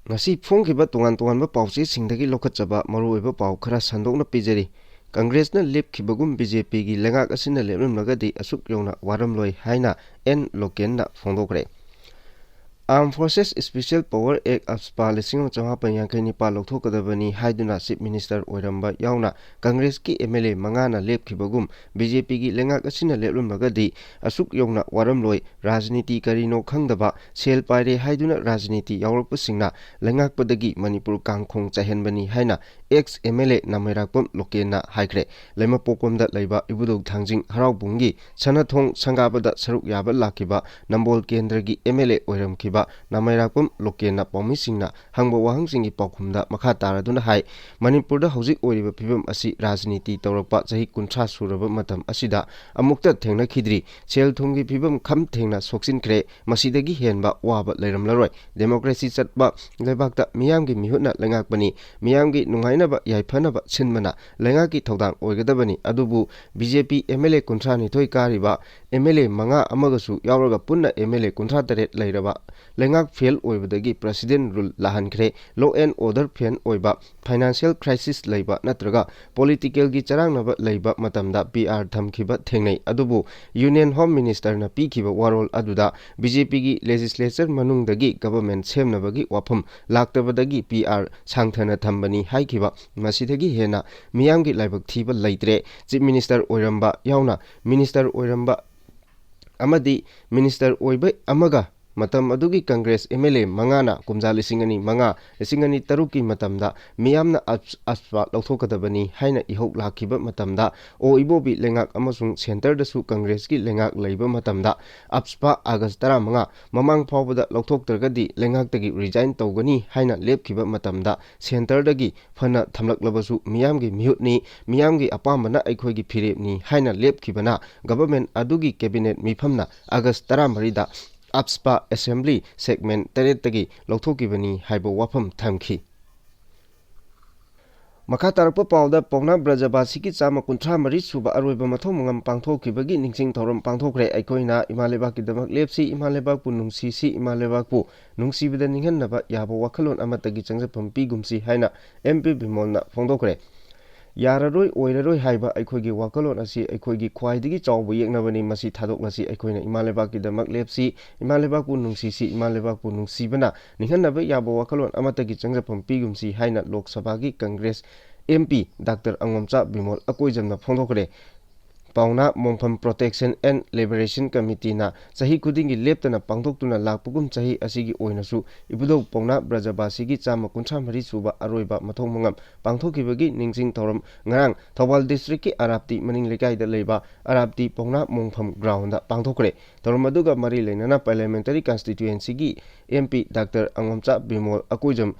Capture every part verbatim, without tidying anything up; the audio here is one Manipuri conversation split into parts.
ꯉꯁꯤ ꯐꯣꯡꯈꯤꯕ ꯇꯣꯉꯥꯟ ꯇꯣꯉꯥꯟꯕ ꯄꯥꯎꯆꯦꯁꯤꯡꯗꯒꯤ ꯂꯧꯈꯠꯆꯕ ꯃꯔꯨꯑꯣꯏꯕ ꯄꯥꯎ ꯈꯔ ꯁꯟꯗꯣꯛꯅ ꯄꯤꯖꯔꯤ꯫ ꯀꯪꯒ꯭ꯔꯦꯁꯅ ꯂꯦꯞꯈꯤꯕꯒꯨꯝ ꯕꯤ ꯖꯦ ꯄꯤꯒꯤ ꯂꯩꯉꯥꯛ ꯑꯁꯤꯅ ꯂꯦꯞꯂꯝꯂꯒꯗꯤ ꯑꯁꯨꯛ ꯌꯧꯅ ꯋꯥꯔꯝꯂꯣꯏ ꯍꯥꯏꯅ ꯑꯦꯟ ꯂꯣꯀꯦꯟꯅ ꯐꯣꯡꯗꯣꯛꯈ꯭ꯔꯦ꯫ Armed Forces Special Power Act, AFSPA, ꯂꯤꯁꯤꯡ ꯑꯃ ꯆꯃꯥꯄꯟ ꯌꯥꯡꯈꯩ ꯅꯤꯄꯥꯟ ꯂꯧꯊꯣꯛꯀꯗꯕꯅꯤ ꯍꯥꯏꯗꯨꯅ ꯆꯤꯐ ꯃꯤꯅꯤꯁꯇꯔ ꯑꯣꯏꯔꯝꯕ ꯌꯥꯎꯅ ꯀꯪꯒ꯭ꯔꯦꯁꯀꯤ ꯑꯦꯝ ꯑꯦꯜ ꯑꯦ ꯃꯉꯥꯅ ꯂꯦꯞꯈꯤꯕꯒꯨꯝ ꯕꯤ ꯖꯦ ꯄꯤꯒꯤ ꯂꯩꯉꯥꯛ ꯑꯁꯤꯅ ꯂꯦꯞꯂꯝꯂꯒꯗꯤ ꯑꯁꯨꯛ ꯌꯧꯅ ꯋꯥꯔꯝꯂꯣꯏ꯫ ꯔꯥꯖꯅꯤꯇꯤ ꯀꯔꯤꯅꯣ ꯈꯪꯗꯕ, ꯁꯦꯜ ꯄꯥꯏꯔꯦ ꯍꯥꯏꯗꯨꯅ ꯔꯥꯖꯅꯤꯇꯤ ꯌꯥꯎꯔꯛꯄꯁꯤꯡꯅ ꯂꯩꯉꯥꯛꯄꯗꯒꯤ ꯃꯅꯤꯄꯨꯔ ꯀꯥꯡꯈꯣꯡ ꯆꯥꯏꯍꯟꯕꯅꯤ ꯍꯥꯏꯅ ꯑꯦꯛꯁ ꯑꯦꯝ ꯑꯦꯜ ꯑꯦ ꯅꯥꯃꯩꯔꯥꯛꯄꯝ ꯂꯣꯀꯦꯟꯅ ꯍꯥꯏꯈ꯭ꯔꯦ꯫ ꯂꯩꯃꯄꯣꯛꯄꯝꯗ ꯂꯩꯕ ꯏꯕꯨꯙꯧ ꯊꯥꯡꯖꯤꯡ ꯍꯔꯥꯎꯕꯨꯡꯒꯤ ꯁꯅꯥꯊꯣꯡ ꯁꯪꯒꯥꯕꯗ ꯁꯔꯨꯛ ꯌꯥꯕ ꯂꯥꯛꯈꯤꯕ ꯅꯝꯕꯣꯜ ꯀꯦꯟꯗ꯭ꯔꯒꯤ ꯑꯦꯝ ꯑꯦꯜ ꯑꯦ ꯑꯣꯏꯔꯝꯈꯤꯕ ꯅꯥꯃꯩꯔꯥꯛꯄꯝ ꯂꯣꯀꯦꯟꯅ ꯄꯥꯎꯃꯤꯁꯤꯡꯅ ꯍꯪꯕ ꯋꯥꯍꯪꯁꯤꯡꯒꯤ ꯄꯥꯎꯈꯨꯝꯗ ꯃꯈꯥ ꯇꯥꯔꯗꯨꯅ ꯍꯥꯏ, ꯃꯅꯤꯄꯨꯔꯗ ꯍꯧꯖꯤꯛ ꯑꯣꯏꯔꯤꯕ ꯐꯤꯕꯝ ꯑꯁꯤ ꯔꯥꯖꯅꯤꯇꯤ ꯇꯧꯔꯛꯄ ꯆꯍꯤ ꯀꯨꯟꯊ꯭ꯔꯥ ꯁꯨꯔꯕ ꯃꯇꯝ ꯑꯁꯤꯗ ꯑꯃꯨꯛꯇ ꯊꯦꯡꯅꯈꯤꯗ꯭ꯔꯤ꯫ ꯁꯦꯜ ꯊꯨꯝꯒꯤ ꯐꯤꯕꯝ ꯈꯝ ꯊꯦꯡꯅ ꯁꯣꯛꯆꯤꯟꯈ꯭ꯔꯦ꯫ ꯃꯁꯤꯗꯒꯤ ꯍꯦꯟꯕ ꯋꯥꯕ ꯂꯩꯔꯝꯂꯔꯣꯏ꯫ ꯗꯦꯃꯣꯀ꯭ꯔꯦꯁꯤ ꯆꯠꯄ ꯂꯩꯕꯥꯛꯇ ꯃꯤꯌꯥꯝꯒꯤ ꯃꯤꯍꯨꯠꯅ ꯂꯩꯉꯥꯛꯄꯅꯤ꯫ ꯃꯤꯌꯥꯝꯒꯤ ꯅꯨꯡꯉꯥꯏꯅꯕ ꯌꯥꯏꯐꯅꯕ ꯁꯤꯟꯕꯅ ꯂꯩꯉꯥꯛꯀꯤ ꯊꯧꯗꯥꯡ ꯑꯣꯏꯒꯗꯕꯅꯤ꯫ ꯑꯗꯨꯕꯨ B J P M L A ꯀꯨꯟꯊ꯭ꯔꯥ ꯅꯤꯊꯣꯏ ꯀꯥꯔꯤꯕ ꯑꯦꯝ ꯑꯦꯜ ꯑꯦ ꯃꯉꯥ ꯑꯃꯒꯁꯨ ꯌꯥꯎꯔꯒ ꯄꯨꯟꯅ ꯑꯦꯝ ꯑꯦꯜ ꯑꯦ ꯀꯨꯟꯊ꯭ꯔꯥ ꯇꯔꯦꯠ ꯂꯩꯔꯕ ꯂꯩꯉꯥꯛ ꯐꯦꯜ ꯑꯣꯏꯕꯗꯒꯤ ꯄ꯭ꯔꯁꯤꯗꯦꯟ ꯔꯨꯜ ꯂꯥꯛꯍꯟꯈ꯭ꯔꯦ꯫ ꯂꯣ ꯑꯦꯟ ꯑꯣꯔꯗꯔ ꯐꯦꯜ ꯑꯣꯏꯕ, ꯐꯥꯏꯅꯥꯟꯁꯤꯌꯦꯜ ꯀ꯭ꯔꯥꯏꯁꯤꯁ ꯂꯩꯕ ꯅꯠꯇ꯭ꯔꯒ ꯄꯣꯂꯤꯇꯤꯀꯦꯜꯒꯤ ꯆꯔꯥꯡꯅꯕ ꯂꯩꯕ ꯃꯇꯝꯗ ꯄꯤ ꯑꯥꯔ ꯊꯝꯈꯤꯕ ꯊꯦꯡꯅꯩ꯫ ꯑꯗꯨꯕꯨ ꯌꯨꯅꯤꯌꯟ ꯍꯣꯝ ꯃꯤꯅꯤꯁꯇꯔꯅ ꯄꯤꯈꯤꯕ ꯋꯥꯔꯣꯜ ꯑꯗꯨꯗ ꯕꯤ ꯖꯦ ꯄꯤꯒꯤ ꯂꯦꯖꯤꯁꯂꯦꯆꯔ ꯃꯅꯨꯡꯗꯒꯤ ꯒꯚꯔꯟꯃꯦꯟꯠ ꯁꯦꯝꯅꯕꯒꯤ ꯋꯥꯐꯝ ꯂꯥꯛꯇꯕꯗꯒꯤ ꯄꯤ ꯑꯥꯔ ꯁꯥꯡꯊꯅ ꯊꯝꯕꯅꯤ ꯍꯥꯏꯈꯤꯕ꯫ ꯃꯁꯤꯗꯒꯤ ꯍꯦꯟꯅ ꯃꯤꯌꯥꯝꯒꯤ ꯂꯥꯏꯕꯛ ꯊꯤꯕ ꯂꯩꯇ꯭ꯔꯦ꯫ ꯆꯤꯐ ꯃꯤꯅꯤꯁꯇꯔ ꯑꯣꯏꯔꯝꯕ ꯌꯥꯎꯅ ꯃꯤꯅꯤꯁꯇꯔ ꯑꯣꯏꯔꯝꯕ ꯑꯃꯗꯤ ꯃꯤꯅꯤꯁꯇꯔ ꯑꯣꯏꯕ ꯑꯃꯒ ꯃꯇꯝ ꯑꯗꯨꯒꯤ ꯀꯪꯒ꯭ꯔꯦꯁ ꯑꯦꯝ ꯑꯦꯜ ꯑꯦ ꯃꯉꯥꯅ ꯀꯨꯝꯖꯥ ꯂꯤꯁꯤꯡ ꯑꯅꯤ ꯃꯉꯥ, ꯂꯤꯁꯤꯡ ꯑꯅꯤ ꯇꯔꯨꯛꯀꯤ ꯃꯇꯝꯗ ꯃꯤꯌꯥꯝꯅ ꯑꯞꯁ-, ꯑꯞꯁꯄꯥ ꯂꯧꯊꯣꯛꯀꯗꯕꯅꯤ ꯍꯥꯏꯅ ꯏꯍꯧ ꯂꯥꯛꯈꯤꯕ ꯃꯇꯝꯗ ꯑꯣ ꯏꯕꯣꯕꯤ ꯂꯩꯉꯥꯛ ꯑꯃꯁꯨꯡ ꯁꯦꯟꯇꯔꯗꯁꯨ ꯀꯪꯒ꯭ꯔꯦꯁꯀꯤ ꯂꯩꯉꯥꯛ ꯂꯩꯕ ꯃꯇꯝꯗ ꯑꯞꯁꯄꯥ ꯑꯥꯒꯁ ꯇꯔꯥꯃꯉꯥ ꯃꯃꯥꯡ ꯐꯥꯎꯕꯗ ꯂꯧꯊꯣꯛꯇ꯭ꯔꯒꯗꯤ ꯂꯩꯉꯥꯛꯇꯒꯤ ꯔꯤꯖꯥꯏꯟ ꯇꯧꯒꯅꯤ ꯍꯥꯏꯅ ꯂꯦꯞꯈꯤꯕ ꯃꯇꯝꯗ ꯁꯦꯟꯇꯔꯗꯒꯤ ꯐꯅ ꯊꯝꯂꯛꯂꯕꯁꯨ ꯃꯤꯌꯥꯝꯒꯤ ꯃꯤꯍꯨꯠꯅꯤ, ꯃꯤꯌꯥꯝꯒꯤ ꯑꯄꯥꯝꯕꯅ ꯑꯩꯈꯣꯏꯒꯤ ꯐꯤꯔꯦꯞꯅꯤ ꯍꯥꯏꯅ ꯂꯦꯞꯈꯤꯕꯅ ꯒꯚꯔꯟꯃꯦꯟꯠ ꯑꯗꯨꯒꯤ ꯀꯦꯕꯤꯅꯦꯠ ꯃꯤꯐꯝꯅ ꯑꯥꯒꯁ ꯇꯔꯥꯃꯔꯤꯗ ꯑꯞꯁꯄꯥ ꯑꯦꯁꯦꯝꯕ꯭ꯂꯤ ꯁꯦꯒꯃꯦꯟꯠ ꯇꯔꯦꯠꯇꯒꯤ ꯂꯧꯊꯣꯛꯈꯤꯕꯅꯤ ꯍꯥꯏꯕ ꯋꯥꯐꯝ ꯊꯝꯈꯤ꯫ ꯃꯈꯥ ꯇꯥꯔꯛꯄ ꯄꯥꯎꯗ, ꯄꯥꯎꯅꯥ ꯕ꯭ꯔꯖꯕꯥꯁꯤꯒꯤ ꯆꯥꯝꯃ ꯀꯨꯟꯊ꯭ꯔꯥ ꯃꯔꯤ ꯁꯨꯕ ꯑꯔꯣꯏꯕ ꯃꯊꯧ ꯃꯉꯝ ꯄꯥꯡꯊꯣꯛꯈꯤꯕꯒꯤ ꯅꯤꯡꯁꯤꯡ ꯊꯧꯔꯝ ꯄꯥꯡꯊꯣꯛꯈ꯭ꯔꯦ꯫ ꯑꯩꯈꯣꯏꯅ ꯏꯃꯥ ꯂꯩꯕꯥꯛꯀꯤꯗꯃꯛ ꯂꯦꯞꯁꯤ, ꯏꯃꯥ ꯂꯩꯕꯥꯛꯄꯨ ꯅꯨꯡꯁꯤꯁꯤ, ꯏꯃꯥ ꯂꯩꯕꯥꯛꯄꯨ ꯅꯨꯡꯁꯤꯕꯗ ꯅꯤꯡꯍꯟꯅꯕ ꯌꯥꯕ ꯋꯥꯈꯜꯂꯣꯟ ꯑꯃꯠꯇꯒꯤ ꯆꯪꯖꯐꯝ ꯄꯤꯒꯨꯝꯁꯤ ꯍꯥꯏꯅ ꯑꯦꯝ ꯄꯤ ꯕꯤꯃꯣꯜꯅ ꯐꯣꯡꯗꯣꯛꯈ꯭ꯔꯦ꯫ ꯌꯥꯔꯔꯣꯏ, ꯑꯣꯏꯔꯔꯣꯏ ꯍꯥꯏꯕ ꯑꯩꯈꯣꯏꯒꯤ ꯋꯥꯈꯜꯂꯣꯟ ꯑꯁꯤ ꯑꯩꯈꯣꯏꯒꯤ ꯈ꯭ꯋꯥꯏꯗꯒꯤ ꯆꯥꯎꯕ ꯌꯦꯛꯅꯕꯅꯤ꯫ ꯃꯁꯤ ꯊꯥꯗꯣꯛꯂꯁꯤ꯫ ꯑꯩꯈꯣꯏꯅ ꯏꯃꯥ ꯂꯩꯕꯥꯛꯀꯤꯗꯃꯛ ꯂꯦꯞꯁꯤ, ꯏꯃꯥ ꯂꯩꯕꯥꯛꯄꯨ ꯅꯨꯡꯁꯤꯁꯤ, ꯏꯃꯥ ꯂꯩꯕꯥꯛꯄꯨ ꯅꯨꯡꯁꯤꯕꯅ ꯅꯤꯡꯍꯟꯅꯕ ꯌꯥꯕ ꯋꯥꯈꯜꯂꯣꯟ ꯑꯃꯠꯇꯒꯤ ꯆꯪꯖꯐꯝ ꯄꯤꯒꯨꯝꯁꯤ ꯍꯥꯏꯅ ꯂꯣꯛ ꯁꯚꯥꯒꯤ Congress M P doctor Angomcha Bimol ꯑꯀꯣꯏꯖꯝꯅ ꯐꯣꯡꯗꯣꯛꯈ꯭ꯔꯦ꯫ ꯄꯥꯎꯅꯥ ꯃꯣꯡꯐꯝ Protection and Liberation Committeeꯅ ꯆꯍꯤ ꯈꯨꯗꯤꯡꯒꯤ ꯂꯦꯞꯇꯅ ꯄꯥꯡꯊꯣꯛꯇꯨꯅ ꯂꯥꯛꯄꯒꯨꯝ, ꯆꯍꯤ ꯑꯁꯤꯒꯤ ꯑꯣꯏꯅꯁꯨ ꯏꯕꯨꯙꯧ ꯄꯥꯎꯅꯥ ꯕ꯭ꯔꯖꯕꯥꯁꯤꯒꯤ ꯆꯥꯝꯃ ꯀꯨꯟꯊ꯭ꯔꯥ ꯃꯔꯤ ꯁꯨꯕ ꯑꯔꯣꯏꯕ ꯃꯊꯧ ꯃꯉꯝ ꯄꯥꯡꯊꯣꯛꯈꯤꯕꯒꯤ ꯅꯤꯡꯁꯤꯡ ꯊꯧꯔꯝ ꯉꯔꯥꯡ ꯊꯧꯕꯥꯜ districtꯀꯤ ꯑꯔꯥꯞꯇꯤ ꯃꯅꯤꯡ ꯂꯩꯀꯥꯏꯗ ꯂꯩꯕ ꯑꯔꯥꯞꯇꯤ ꯄꯥꯎꯅꯥ ꯃꯣꯡꯐꯝ groundꯗ ꯄꯥꯡꯊꯣꯛꯈ꯭ꯔꯦ꯫ ꯊꯧꯔꯝ ꯑꯗꯨꯒ ꯃꯔꯤ ꯂꯩꯅꯅ Parliamentary Constituencyꯒꯤ M P doctor Angomcha Bimol Akoijam,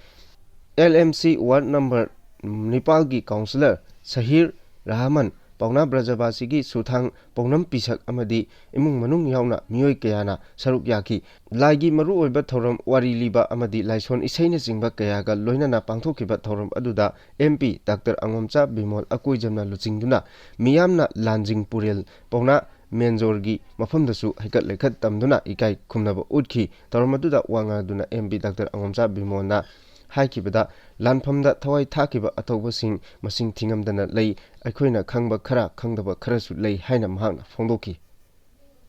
L M C ward number ꯅꯤꯄꯥꯜꯒꯤ councillor ꯁꯍꯤꯔ ꯔꯍꯃꯟ, ꯄꯥꯎꯅꯥ ꯕ꯭ꯔꯖꯕꯥꯁꯤꯒꯤ ꯁꯨꯊꯥꯡ ꯄꯧꯅꯝ ꯄꯤꯁꯛ ꯑꯃꯗꯤ ꯏꯃꯨꯡ ꯃꯅꯨꯡ ꯌꯥꯎꯅ ꯃꯤꯑꯣꯏ ꯀꯌꯥꯅ ꯁꯔꯨꯛ ꯌꯥꯈꯤ꯫ ꯂꯥꯏꯒꯤ ꯃꯔꯨꯑꯣꯏꯕ ꯊꯧꯔꯝ, ꯋꯥꯔꯤ ꯂꯤꯕ ꯑꯃꯗꯤ ꯂꯥꯏꯁꯣꯟ ꯏꯁꯩꯅꯆꯤꯡꯕ ꯀꯌꯥꯒ ꯂꯣꯏꯅꯅ ꯄꯥꯡꯊꯣꯛꯈꯤꯕ ꯊꯧꯔꯝ ꯑꯗꯨꯗ M P doctor Angomcha Bimol ꯑꯀꯣꯏꯖꯝꯅ ꯂꯨꯆꯤꯡꯗꯨꯅ ꯃꯤꯌꯥꯝꯅ ꯂꯥꯟꯖꯤꯡ ꯄꯨꯔꯦꯜ ꯄꯥꯎꯅꯥ ꯃꯦꯟꯖꯣꯔꯒꯤ ꯃꯐꯝꯗꯁꯨ ꯍꯩꯀꯠ ꯂꯩꯀꯠ ꯇꯝꯗꯨꯅ ꯏꯀꯥꯏ ꯈꯨꯝꯅꯕ ꯎꯠꯈꯤ꯫ ꯊꯧꯔꯝ ꯑꯗꯨꯗ ꯋꯥ ꯉꯥꯡꯗꯨꯅ ꯑꯦꯝ ꯄꯤ ꯗꯥꯛꯇꯔ ꯑꯉꯣꯝꯆꯥ ꯕꯤꯃꯣꯜꯅ ꯍꯥꯏꯈꯤꯕꯗ, ꯂꯥꯟꯐꯝꯗ ꯊꯋꯥꯏ ꯊꯥꯈꯤꯕ ꯑꯊꯧꯕꯁꯤꯡ ꯃꯁꯤꯡ ꯊꯤꯉꯝꯗꯅ ꯂꯩ꯫ ꯑꯩꯈꯣꯏꯅ ꯈꯪꯕ ꯈꯔ, ꯈꯪꯗꯕ ꯈꯔꯁꯨ ꯂꯩ ꯍꯥꯏꯅ ꯃꯍꯥꯛꯅ ꯐꯣꯡꯗꯣꯛꯈꯤ꯫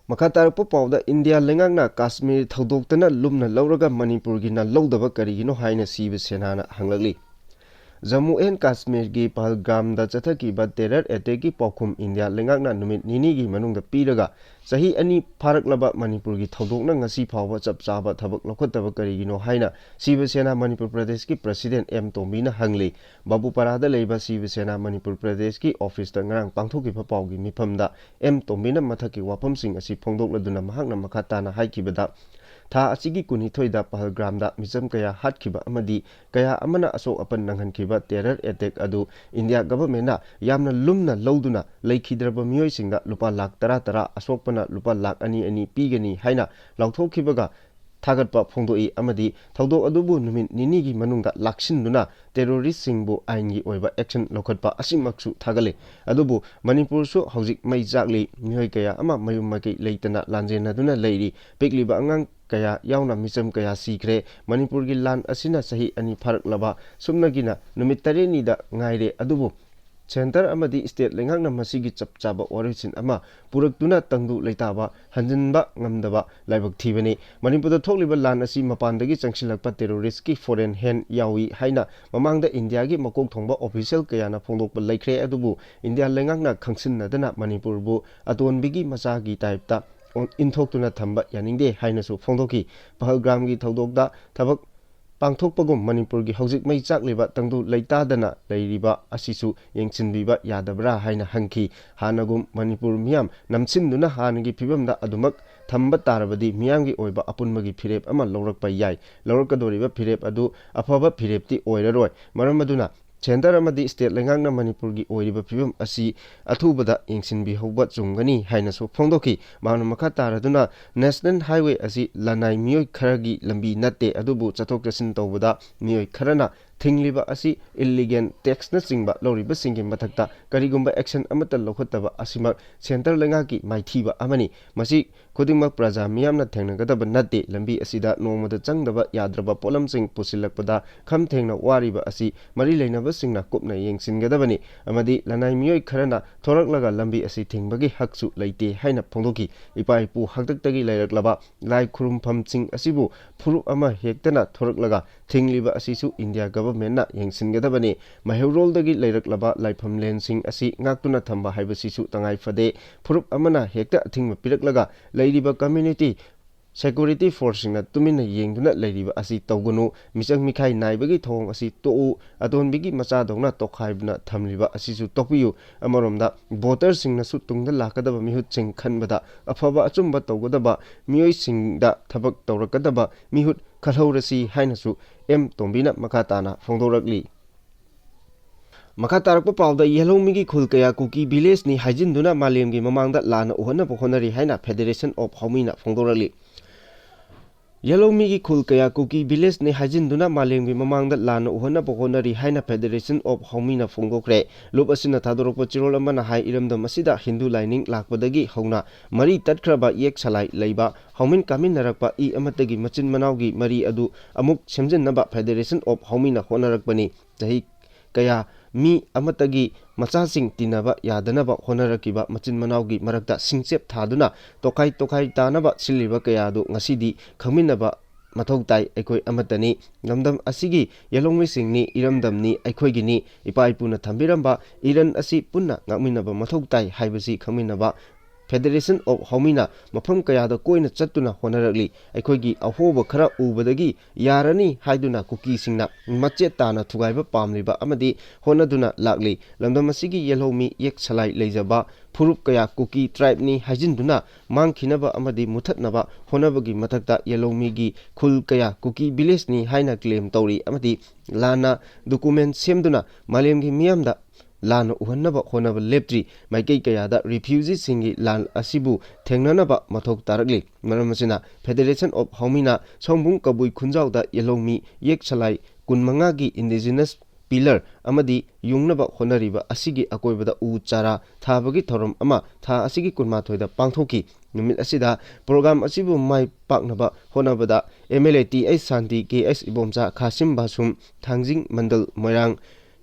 ꯃꯈꯥ ꯇꯥꯔꯛꯄ ꯄꯥꯎꯗ, ꯏꯟꯗꯤꯌꯥ ꯂꯩꯉꯥꯛꯅ ꯀꯥꯁꯃꯤꯔ ꯊꯧꯗꯣꯛꯇꯅ ꯂꯨꯝꯅ ꯂꯧꯔꯒ ꯃꯅꯤꯄꯨꯔꯒꯤꯅ ꯂꯧꯗꯕ ꯀꯔꯤꯒꯤꯅꯣ ꯍꯥꯏꯅ ꯁꯤꯕ ꯁꯦꯅꯥꯅ ꯍꯪꯂꯛꯂꯤ꯫ ꯖꯝꯃꯨ ꯑꯦꯟ ꯀꯥꯁꯃꯤꯔꯒꯤ ꯄꯍꯜꯒꯥꯝꯗ ꯆꯠꯊꯈꯤꯕ terror attackꯀꯤ ꯄꯥꯎꯈꯨꯝ ꯏꯟꯗꯤꯌꯥ ꯂꯩꯉꯥꯛꯅ ꯅꯨꯃꯤꯠ ꯅꯤꯅꯤꯒꯤ ꯃꯅꯨꯡꯗ ꯄꯤꯔꯒ, ꯆꯍꯤ ꯑꯅꯤ ꯐꯥꯔꯛꯂꯕ ꯃꯅꯤꯄꯨꯔꯒꯤ ꯊꯧꯗꯣꯛꯅ ꯉꯁꯤ ꯐꯥꯎꯕ ꯆꯞ ꯆꯥꯕ ꯊꯕꯛ ꯂꯧꯈꯠꯇꯕ ꯀꯔꯤꯒꯤꯅꯣ ꯍꯥꯏꯅ ꯁꯤꯕ ꯁꯦꯅꯥ ꯃꯅꯤꯄꯨꯔ ꯄ꯭ꯔꯗꯦꯁꯀꯤ president ꯑꯦꯝ ꯇꯣꯝꯕꯤꯅ ꯍꯪꯂꯤ꯫ ꯕꯥꯕꯨꯄꯥꯔꯥꯗ ꯂꯩꯕ ꯁꯤꯕ ꯁꯦꯅꯥ ꯃꯅꯤꯄꯨꯔ ꯄ꯭ꯔꯗꯦꯁꯀꯤ officeꯇ ꯉꯔꯥꯡ ꯄꯥꯡꯊꯣꯛꯈꯤꯕ ꯄꯥꯎꯒꯤ ꯃꯤꯐꯝꯗ ꯑꯦꯝ ꯇꯣꯝꯕꯤꯅ ꯃꯊꯛꯀꯤ ꯋꯥꯐꯝꯁꯤꯡ ꯑꯁꯤ ꯐꯣꯡꯗꯣꯛꯂꯗꯨꯅ ꯃꯍꯥꯛꯅ ꯃꯈꯥ ꯇꯥꯅ ꯍꯥꯏꯈꯤꯕꯗ, ꯊꯥ ꯑꯁꯤꯒꯤ ꯀꯨꯟꯅꯤꯊꯣꯏꯗ ꯄꯍꯜꯒ꯭ꯔꯥꯝꯗ ꯃꯤꯆꯝ ꯀꯌꯥ ꯍꯥꯠꯈꯤꯕ ꯑꯃꯗꯤ ꯀꯌꯥ ꯑꯃꯅ ꯑꯁꯣꯛ ꯑꯄꯟ ꯅꯪꯍꯟꯈꯤꯕ terror attack ꯑꯗꯨ ꯏꯟꯗꯤꯌꯥ governmentꯅ ꯌꯥꯝꯅ ꯂꯨꯝꯅ ꯂꯧꯗꯨꯅ ꯂꯩꯈꯤꯗ꯭ꯔꯕ ꯃꯤꯑꯣꯏꯁꯤꯡꯗ ꯂꯨꯄꯥ ꯂꯥꯈ ꯇꯔꯥ ꯇꯔꯥ, ꯑꯁꯣꯛꯄꯅ ꯂꯨꯄꯥ ꯂꯥꯈ ꯑꯅꯤ ꯑꯅꯤ ꯄꯤꯒꯅꯤ ꯍꯥꯏꯅ ꯂꯥꯎꯊꯣꯛꯈꯤꯕꯒ, ꯊꯥꯒꯠꯄ ꯐꯣꯡꯗꯣꯛꯏ ꯑꯃꯗꯤ ꯊꯧꯗꯣꯛ ꯑꯗꯨꯕꯨ ꯅꯨꯃꯤꯠ ꯅꯤꯅꯤꯒꯤ ꯃꯅꯨꯡꯗ ꯂꯥꯛꯁꯤꯟꯗꯨꯅ terroristꯁꯤꯡꯕꯨ ꯑꯥꯏꯟꯒꯤ ꯑꯣꯏꯕ action ꯂꯧꯈꯠꯄ ꯑꯁꯤꯃꯛꯁꯨ ꯊꯥꯒꯠꯂꯤ꯫ ꯑꯗꯨꯕꯨ ꯃꯅꯤꯄꯨꯔꯁꯨ ꯍꯧꯖꯤꯛ ꯃꯩ ꯆꯥꯛꯂꯤ꯫ ꯃꯤꯑꯣꯏ ꯀꯌꯥ ꯑꯃ ꯃꯌꯨꯝ ꯃꯀꯩ ꯂꯩꯇꯅ ꯂꯥꯟꯖꯦꯟꯅꯗꯨꯅ ꯂꯩꯔꯤ꯫ ꯄꯤꯛꯂꯤꯕ ꯑꯉꯥꯡ ꯀꯌꯥ ꯌꯥꯎꯅ ꯃꯤꯆꯝ ꯀꯌꯥ ꯁꯤꯈ꯭ꯔꯦ꯫ ꯃꯅꯤꯄꯨꯔꯒꯤ ꯂꯥꯟ ꯑꯁꯤꯅ ꯆꯍꯤ ꯑꯅꯤ ꯐꯥꯔꯛꯂꯕ ꯁꯨꯞꯅꯒꯤꯅ ꯅꯨꯃꯤꯠ ꯇꯔꯦꯠꯅꯤꯗ ꯉꯥꯏꯔꯦ꯫ ꯑꯗꯨꯕꯨ centre ꯑꯃꯗꯤ state ꯂꯩꯉꯥꯛꯅ ꯃꯁꯤꯒꯤ ꯆꯞ ꯆꯥꯕ ꯋꯥꯔꯣꯏꯁꯤꯟ ꯑꯃ ꯄꯨꯔꯛꯇꯨꯅ ꯇꯪꯗꯨ ꯂꯩꯇꯥꯕ ꯍꯟꯖꯤꯟꯕ ꯉꯝꯗꯕ ꯂꯥꯏꯕꯛ ꯊꯤꯕꯅꯤ꯫ ꯃꯅꯤꯄꯨꯔꯗ ꯊꯣꯛꯂꯤꯕ ꯂꯥꯟ ꯑꯁꯤ ꯃꯄꯥꯟꯗꯒꯤ ꯆꯪꯁꯤꯜꯂꯛꯄ terroristꯀꯤ foreign hand ꯌꯥꯎꯏ ꯍꯥꯏꯅ ꯃꯃꯥꯡꯗ ꯏꯟꯗꯤꯌꯥꯒꯤ ꯃꯀꯣꯛ ꯊꯣꯡꯕ official ꯀꯌꯥꯅ ꯐꯣꯡꯗꯣꯛꯄ ꯂꯩꯈ꯭ꯔꯦ꯫ ꯑꯗꯨꯕꯨ ꯏꯟꯗꯤꯌꯥ ꯂꯩꯉꯥꯛꯅ ꯈꯪꯁꯤꯟꯅꯗꯅ ꯃꯅꯤꯄꯨꯔꯕꯨ ꯑꯇꯣꯟꯕꯤꯒꯤ ꯃꯆꯥꯒꯤ typeꯇ ꯏꯟꯊꯣꯛꯇꯨꯅ ꯊꯝꯕ ꯌꯥꯅꯤꯡꯗꯦ ꯍꯥꯏꯅꯁꯨ ꯐꯣꯡꯗꯣꯛꯈꯤ꯫ ꯄꯍꯜꯒꯥꯝꯒꯤ ꯊꯧꯗꯣꯛꯇ ꯊꯕꯛ ꯄꯥꯡꯊꯣꯛꯄꯒꯨꯝ ꯃꯅꯤꯄꯨꯔꯒꯤ ꯍꯧꯖꯤꯛ ꯃꯩ ꯆꯥꯛꯂꯤꯕ ꯇꯪꯗꯨ ꯂꯩꯇꯥꯗꯅ ꯂꯩꯔꯤꯕ ꯑꯁꯤꯁꯨ ꯌꯦꯡꯁꯤꯟꯕꯤꯕ ꯌꯥꯗꯕ꯭ꯔꯥ ꯍꯥꯏꯅ ꯍꯪꯈꯤ꯫ ꯍꯥꯟꯅꯒꯨꯝ ꯃꯅꯤꯄꯨꯔ ꯃꯤꯌꯥꯝ ꯅꯝꯁꯤꯟꯗꯨꯅ ꯍꯥꯟꯅꯒꯤ ꯐꯤꯕꯝꯗ ꯑꯗꯨꯃꯛ ꯊꯝꯕ ꯇꯥꯔꯕꯗꯤ ꯃꯤꯌꯥꯝꯒꯤ ꯑꯣꯏꯕ ꯑꯄꯨꯟꯕꯒꯤ ꯐꯤꯔꯦꯞ ꯑꯃ ꯂꯧꯔꯛꯄ ꯌꯥꯏ꯫ ꯂꯧꯔꯛꯀꯗꯧꯔꯤꯕ ꯐꯤꯔꯦꯞ ꯑꯗꯨ ꯑꯐꯕ ꯐꯤꯔꯦꯞꯇꯤ ꯑꯣꯏꯔꯔꯣꯏ꯫ ꯃꯔꯝ ꯑꯗꯨꯅ centre ꯑꯃꯗꯤ state ꯂꯩꯉꯥꯛꯅ ꯃꯅꯤꯄꯨꯔꯒꯤ ꯑꯣꯏꯔꯤꯕ ꯐꯤꯕꯝ ꯑꯁꯤ ꯑꯊꯨꯕꯗ ꯌꯦꯡꯁꯤꯟꯕꯤꯍꯧꯕ ꯆꯨꯝꯒꯅꯤ ꯍꯥꯏꯅꯁꯨ ꯐꯣꯡꯗꯣꯛꯈꯤ꯫ ꯃꯍꯥꯛꯅ ꯃꯈꯥ ꯇꯥꯔꯗꯨꯅ national highway ꯑꯁꯤ ꯂꯅꯥꯏ ꯃꯤꯑꯣꯏ ꯈꯔꯒꯤ ꯂꯝꯕꯤ ꯅꯠꯇꯦ, ꯑꯗꯨꯕꯨ ꯆꯠꯊꯣꯛ ꯆꯠꯁꯤꯟ ꯇꯧꯕꯗ ꯃꯤꯑꯣꯏ ꯈꯔꯅ ꯊꯤꯡꯂꯤꯕ ꯑꯁꯤ illegal taxꯅꯆꯤꯡꯕ ꯂꯧꯔꯤꯕꯁꯤꯡꯒꯤ ꯃꯊꯛꯇ ꯀꯔꯤꯒꯨꯝꯕ action ꯑꯃꯠꯇ ꯂꯧꯈꯠꯇꯕ ꯑꯁꯤꯃꯛ centre ꯂꯩꯉꯥꯛꯀꯤ ꯃꯥꯏꯊꯤꯕ ꯑꯃꯅꯤ꯫ ꯃꯁꯤ ꯈꯨꯗꯤꯡꯃꯛ ꯄ꯭ꯔꯖꯥ ꯃꯤꯌꯥꯝꯅ ꯊꯦꯡꯅꯒꯗꯕ ꯅꯠꯇꯦ꯫ ꯂꯝꯕꯤ ꯑꯁꯤꯗ ꯅꯣꯡꯃꯗ ꯆꯪꯗꯕ ꯌꯥꯗ꯭ꯔꯕ ꯄꯣꯠꯂꯝꯁꯤꯡ ꯄꯨꯁꯤꯜꯂꯛꯄꯗ ꯈꯝ ꯊꯦꯡꯅ ꯋꯥꯔꯤꯕ ꯑꯁꯤ ꯃꯔꯤ ꯂꯩꯅꯕꯁꯤꯡꯅ ꯀꯨꯞꯅ ꯌꯦꯡꯁꯤꯟꯒꯗꯕꯅꯤ ꯑꯃꯗꯤ ꯂꯅꯥꯏ ꯃꯤꯑꯣꯏ ꯈꯔꯅ ꯊꯣꯔꯛꯂꯒ ꯂꯝꯕꯤ ꯑꯁꯤ ꯊꯤꯡꯕꯒꯤ ꯍꯛꯁꯨ ꯂꯩꯇꯦ ꯍꯥꯏꯅ ꯐꯣꯡꯗꯣꯛꯈꯤ꯫ ꯏꯄꯥ ꯏꯄꯨ ꯍꯥꯛꯇꯛꯇꯒꯤ ꯂꯩꯔꯛꯂꯕ ꯂꯥꯏ ꯈꯨꯔꯨꯝꯐꯝꯁꯤꯡ ꯑꯁꯤꯕꯨ ꯐꯨꯔꯨꯞ ꯑꯃ ꯍꯦꯛꯇꯅ ꯊꯣꯔꯛꯂꯒ ꯊꯤꯡꯂꯤꯕ ꯑꯁꯤꯁꯨ ꯏꯟꯗꯤꯌꯥ governmentꯅ ꯌꯦꯡꯁꯤꯟꯒꯗꯕꯅꯤ꯫ ꯃꯩꯍꯧꯔꯣꯜꯗꯒꯤ ꯂꯩꯔꯛꯂꯕ ꯂꯥꯏꯐꯝꯂꯦꯟꯁꯤꯡ ꯑꯁꯤ ꯉꯥꯛꯇꯨꯅ ꯊꯝꯕ ꯍꯥꯏꯕꯁꯤꯁꯨ ꯇꯉꯥꯏ ꯐꯗꯦ꯫ ꯐꯨꯔꯨꯞ ꯑꯃꯅ ꯍꯦꯛꯇ ꯑꯊꯤꯡꯕ ꯄꯤꯔꯛꯂꯒ ꯂꯩꯔꯤꯕ community security forceꯁꯤꯡꯅ ꯇꯨꯃꯤꯟꯅ ꯌꯦꯡꯗꯨꯅ ꯂꯩꯔꯤꯕ ꯑꯁꯤ ꯇꯧꯒꯅꯨ꯫ ꯃꯤꯆꯪ ꯃꯤꯈꯥꯏ ꯅꯥꯏꯕꯒꯤ ꯊꯧꯑꯣꯡ ꯑꯁꯤ ꯇꯣꯛꯎ꯫ ꯑꯇꯣꯟꯕꯤꯒꯤ ꯃꯆꯥꯗꯧꯅ ꯇꯣꯈꯥꯏꯗꯨꯅ ꯊꯝꯂꯤꯕ ꯑꯁꯤꯁꯨ ꯇꯣꯛꯄꯤꯌꯨ꯫ ꯑꯃꯔꯣꯝꯗ voterꯁꯤꯡꯅꯁꯨ ꯇꯨꯡꯗ ꯂꯥꯛꯀꯗꯕ ꯃꯤꯍꯨꯠꯁꯤꯡ ꯈꯟꯕꯗ ꯑꯐꯕ ꯑꯆꯨꯝꯕ ꯇꯧꯒꯗꯕ ꯃꯤꯑꯣꯏꯁꯤꯡꯗ ꯊꯕꯛ ꯇꯧꯔꯛꯀꯗꯕ ꯃꯤꯍꯨꯠ ꯈꯜꯍꯧꯔꯁꯤ ꯍꯥꯏꯅꯁꯨ ꯑꯦꯝ ꯇꯣꯝꯕꯤꯅ ꯃꯈꯥ ꯇꯥꯅ ꯐꯣꯡꯗꯣꯔꯛꯂꯤ꯫ ꯃꯈꯥ ꯇꯥꯔꯛꯄ ꯄꯥꯎꯗ ꯌꯦꯜꯍꯧꯃꯤꯒꯤ ꯈꯨꯜ ꯀꯌꯥ ꯀꯨꯀꯤ villageꯅꯤ ꯍꯥꯏꯖꯤꯟꯗꯨꯅ ꯃꯥꯂꯦꯝꯒꯤ ꯃꯃꯥꯡꯗ ꯂꯥꯟꯅ ꯎꯍꯟꯅꯕ ꯍꯣꯠꯅꯔꯤ ꯍꯥꯏꯅ Federation of ꯍꯧꯃꯤꯅ ꯐꯣꯡꯗꯣꯔꯛꯂꯤ꯫ ꯌꯦꯜꯍꯧꯃꯤꯒꯤ ꯈꯨꯜ ꯀꯌꯥ ꯀꯨꯀꯤ ꯚꯤꯂꯦꯖꯅꯤ ꯍꯥꯏꯖꯤꯟꯗꯨꯅ ꯃꯥꯂꯦꯝꯒꯤ ꯃꯃꯥꯡꯗ ꯂꯥꯟꯅ ꯎꯍꯟꯅꯕ ꯍꯣꯠꯅꯔꯤ ꯍꯥꯏꯅ Federation of ꯍꯧꯃꯤꯅ ꯐꯣꯡꯗꯣꯛꯈ꯭ꯔꯦ꯫ ꯂꯨꯞ ꯑꯁꯤꯅ ꯊꯥꯗꯣꯔꯛꯄ ꯆꯦꯔꯣꯜ ꯑꯃꯅ ꯍꯥꯏ, ꯏꯔꯝꯗꯝ ꯑꯁꯤꯗ ꯍꯤꯟꯗꯨ ꯂꯥꯏꯅꯤꯡ ꯂꯥꯛꯄꯗꯒꯤ ꯍꯧꯅ ꯃꯔꯤ ꯇꯠꯈ꯭ꯔꯕ ꯌꯦꯛ ꯁꯂꯥꯏ ꯂꯩꯕ ꯍꯧꯃꯤꯟ ꯀꯥꯃꯤꯟꯅꯔꯛꯄ ꯏ ꯑꯃꯠꯇꯒꯤ ꯃꯆꯤꯟ ꯃꯅꯥꯎꯒꯤ ꯃꯔꯤ ꯑꯗꯨ ꯑꯃꯨꯛ ꯁꯦꯝꯖꯤꯟꯅꯕ Federation of ꯍꯧꯃꯤꯅ ꯍꯣꯠꯅꯔꯛꯄꯅꯤ꯫ ꯆꯍꯤ ꯀꯌꯥ ꯃꯤ ꯑꯃꯠꯇꯒꯤ ꯃꯆꯥꯁꯤꯡ ꯇꯤꯟꯅꯕ ꯌꯥꯗꯅꯕ ꯍꯣꯠꯅꯔꯛꯈꯤꯕ ꯃꯆꯤꯟ ꯃꯅꯥꯎꯒꯤ ꯃꯔꯛꯇ ꯁꯤꯡꯆꯦꯞ ꯊꯥꯗꯨꯅ ꯇꯣꯈꯥꯏ ꯇꯣꯈꯥꯏ ꯇꯥꯅꯕ ꯁꯤꯜꯂꯤꯕ ꯀꯌꯥ ꯑꯗꯨ ꯉꯁꯤꯗꯤ ꯈꯪꯃꯤꯟꯅꯕ ꯃꯊꯧ ꯇꯥꯏ꯫ ꯑꯩꯈꯣꯏ ꯑꯃꯠꯇꯅꯤ꯫ ꯂꯝꯗꯝ ꯑꯁꯤꯒꯤ ꯌꯦꯜꯍꯧꯃꯤꯁꯤꯡꯅꯤ, ꯏꯔꯝꯗꯝꯅꯤ, ꯑꯩꯈꯣꯏꯒꯤꯅꯤ꯫ ꯏꯄꯥ ꯏꯄꯨꯅ ꯊꯝꯕꯤꯔꯝꯕ ꯏꯔꯟ ꯑꯁꯤ ꯄꯨꯟꯅ ꯉꯥꯛꯃꯤꯟꯅꯕ ꯃꯊꯧ ꯇꯥꯏ ꯍꯥꯏꯕꯁꯤ ꯈꯪꯃꯤꯟꯅꯕ Federation of ꯍꯧꯃꯤꯅ ꯃꯐꯝ ꯀꯌꯥꯗ ꯀꯣꯏꯅ ꯆꯠꯇꯨꯅ ꯍꯣꯠꯅꯔꯛꯂꯤ꯫ ꯑꯩꯈꯣꯏꯒꯤ ꯑꯍꯣꯕ ꯈꯔ ꯎꯕꯗꯒꯤ ꯌꯥꯔꯅꯤ ꯍꯥꯏꯗꯨꯅ ꯀꯨꯀꯤꯁꯤꯡꯅ ꯃꯆꯦꯠ ꯇꯥꯅ ꯊꯨꯒꯥꯏꯕ ꯄꯥꯝꯂꯤꯕ ꯑꯃꯗꯤ ꯍꯣꯠꯅꯗꯨꯅ ꯂꯥꯛꯂꯤ꯫ ꯂꯝꯗꯝ ꯑꯁꯤꯒꯤ ꯌꯦꯜꯍꯧꯃꯤ ꯌꯦꯛ ꯁꯂꯥꯏ ꯂꯩꯖꯕ ꯐꯨꯔꯨꯞ ꯀꯌꯥ ꯀꯨꯀꯤ tribeꯅꯤ ꯍꯥꯏꯖꯤꯟꯗꯨꯅ ꯃꯥꯡꯈꯤꯅꯕ ꯑꯃꯗꯤ ꯃꯨꯊꯠꯅꯕ ꯍꯣꯠꯅꯕꯒꯤ ꯃꯊꯛꯇ ꯌꯦꯜꯍꯧꯃꯤꯒꯤ ꯈꯨꯜ ꯀꯌꯥ ꯀꯨꯀꯤ ꯚꯤꯂꯦꯖꯅꯤ ꯍꯥꯏꯅ claim ꯇꯧꯔꯤ ꯑꯃꯗꯤ ꯂꯥꯟꯅ document ꯁꯦꯝꯗꯨꯅ ꯃꯥꯂꯦꯝꯒꯤ ꯃꯤꯌꯥꯝꯗ ꯂꯥꯟꯅ ꯎꯍꯟꯅꯕ ꯍꯣꯠꯅꯕ ꯂꯦꯞꯇ꯭ꯔꯤ꯫ ꯃꯥꯏꯀꯩ ꯀꯌꯥꯗ refugeeꯁꯤꯡꯒꯤ ꯂꯥꯟ ꯑꯁꯤꯕꯨ ꯊꯦꯡꯅꯅꯕ ꯃꯊꯧ ꯇꯥꯔꯛꯂꯤ꯫ ꯃꯔꯝ ꯑꯁꯤꯅ Federation of ꯍꯧꯃꯤꯅ ꯁꯣꯝꯕꯨꯡ ꯀꯕꯨꯏ ꯈꯨꯟꯖꯥꯎꯗ ꯌꯦꯜꯍꯧꯃꯤ ꯌꯦꯛ ꯁꯂꯥꯏ ꯀꯨꯟꯃꯉꯥꯒꯤ indigenous pillar ꯑꯃꯗꯤ ꯌꯨꯡꯅꯕ ꯍꯣꯠꯅꯔꯤꯕ ꯑꯁꯤꯒꯤ ꯑꯀꯣꯏꯕꯗ ꯎ ꯆꯥꯔꯥ ꯊꯥꯕꯒꯤ ꯊꯧꯔꯝ ꯑꯃ ꯊꯥ ꯑꯁꯤꯒꯤ ꯀꯨꯟꯃꯥꯊꯣꯏꯗ ꯄꯥꯡꯊꯣꯛꯈꯤ꯫ ꯅꯨꯃꯤꯠ ꯑꯁꯤꯗ program ꯑꯁꯤꯕꯨ ꯃꯥꯏ ꯄꯥꯛꯅꯕ ꯍꯣꯠꯅꯕꯗ MLA T H ꯁꯥꯟꯇꯤ, K S ꯏꯕꯣꯝꯆꯥ, ꯈꯥꯁꯤꯝ ꯕꯥꯁꯨꯝ, ꯊꯥꯡꯖꯤꯡ ꯃꯟꯗꯜ ꯃꯣꯏꯔꯥꯡ,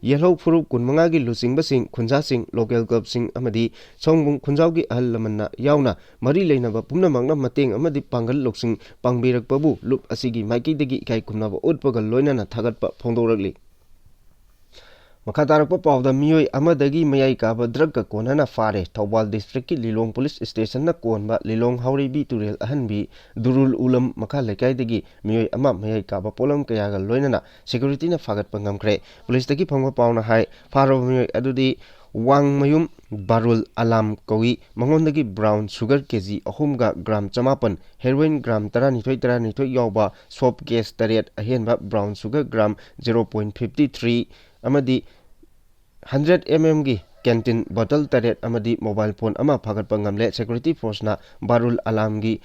ꯌꯦꯜꯍꯧ ꯐꯨꯔꯨꯞ ꯀꯨꯟꯃꯉꯥꯒꯤ ꯂꯨꯆꯤꯡꯕꯁꯤꯡ, ꯈꯨꯟꯖꯥꯁꯤꯡ, local clubꯁꯤꯡ ꯑꯃꯗꯤ ꯁꯣꯝꯕꯨꯡ ꯈꯨꯟꯖꯥꯎꯒꯤ ꯑꯍꯜ ꯂꯃꯟꯅ ꯌꯥꯎꯅ ꯃꯔꯤ ꯂꯩꯅꯕ ꯄꯨꯝꯅꯃꯛꯅ ꯃꯇꯦꯡ ꯑꯃꯗꯤ ꯄꯥꯡꯒꯜ ꯂꯧꯁꯤꯡ ꯄꯥꯡꯕꯤꯔꯛꯄꯕꯨ ꯂꯨꯞ ꯑꯁꯤꯒꯤ ꯃꯥꯏꯀꯩꯗꯒꯤ ꯏꯀꯥꯏ ꯈꯨꯝꯅꯕ ꯎꯠꯄꯒ ꯂꯣꯏꯅꯅ ꯊꯥꯒꯠꯄ ꯐꯣꯡꯗꯣꯛꯂꯛꯂꯤ꯫ ꯃꯈꯥ ꯇꯥꯔꯛꯄ ꯄꯥꯎꯗ ꯃꯤꯑꯣꯏ ꯑꯃꯗꯒꯤ ꯃꯌꯥꯏ ꯀꯥꯕ drugꯀ ꯀꯣꯟꯅꯅ ꯐꯥꯔꯦ꯫ ꯊꯧꯕꯥꯜ districtꯀꯤ ꯂꯤꯂꯣꯡ police stationꯅ ꯀꯣꯟꯕ ꯂꯤꯂꯣꯡ ꯍꯥꯎꯔꯩꯕꯤ ꯇꯨꯔꯦꯜ ꯑꯍꯟꯕꯤ ꯗꯨꯔꯨꯜ ꯎꯂꯝ ꯃꯈꯥ ꯂꯩꯀꯥꯏꯗꯒꯤ ꯃꯤꯑꯣꯏ ꯑꯃ ꯃꯌꯥꯏ ꯀꯥꯕ ꯄꯣꯠꯂꯝ ꯀꯌꯥꯒ ꯂꯣꯏꯅꯅ securityꯅ ꯐꯥꯒꯠꯄ ꯉꯝꯈ꯭ꯔꯦ꯫ Policeꯇꯒꯤ ꯐꯪꯕ ꯄꯥꯎꯅ ꯍꯥꯏ, ꯐꯥꯔꯕ ꯃꯤꯑꯣꯏ ꯑꯗꯨꯗꯤ ꯋꯥꯡꯃꯌꯨꯝ ꯕꯥꯔꯨꯜ ꯑꯂꯥꯝ ꯀꯧꯏ꯫ ꯃꯉꯣꯟꯗꯒꯤ brown sugar KG ꯑꯍꯨꯝꯒ gram ꯆꯃꯥꯄꯟ, heroin gram ꯇꯔꯥꯅꯤꯊꯣꯏ, ꯇꯔꯥꯅꯤꯊꯣꯏ ꯌꯥꯎꯕ soap case ꯇꯔꯦꯠ, ꯑꯍꯦꯟꯕ brown sugar gram zero point fifty three ꯑꯃꯗꯤ hundred mmꯒꯤ canteen bottle ꯇꯔꯦꯠ ꯑꯃꯗꯤ mobile phone ꯑꯃ ꯐꯥꯒꯠꯄ ꯉꯝꯂꯦ꯫ Security forceꯅ ꯕꯥꯔꯨꯜ ꯑꯂꯥꯝꯒꯤ